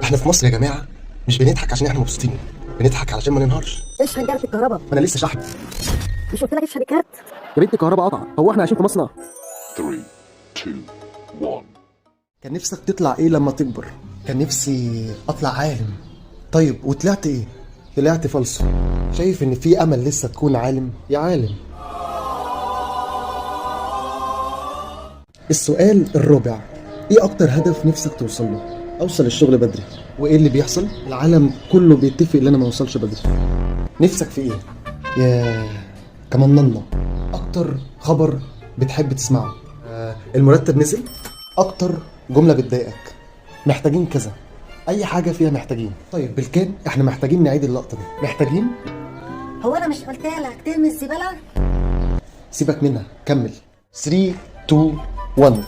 احنا في مصر يا جماعة مش بنضحك عشان احنا مبسوطين، بنضحك علشان ما ننهارش. اشحن كارت الكهرباء. انا لسه شحن. مش قلت لك اشحن الكارت؟ يا بنت الكهرباء قطع، هو احنا عايشين في مصنع؟ 3, 2, 1. كان نفسك تطلع ايه لما تكبر؟ كان نفسي اطلع عالم. طيب وطلعت ايه؟ طلعت فالصو. شايف ان في امل لسه تكون عالم؟ يا عالم. السؤال الرابع، ايه اكتر هدف نفسك توصل له؟ اوصل الشغل بدري. وايه اللي بيحصل؟ العالم كله بيتفق ان انا ما اوصلش بدري. نفسك في ايه؟ يا كمان ننا. اكتر خبر بتحب تسمعه؟ المرتب نزل. اكتر جملة بتضايقك؟ محتاجين كذا. اي حاجة فيها محتاجين. طيب بالكاد احنا محتاجين نعيد اللقطة دي. محتاجين. هو انا مش قلت لك ترمي الزبالة؟ سيبك منها، كمل. 3 2 1.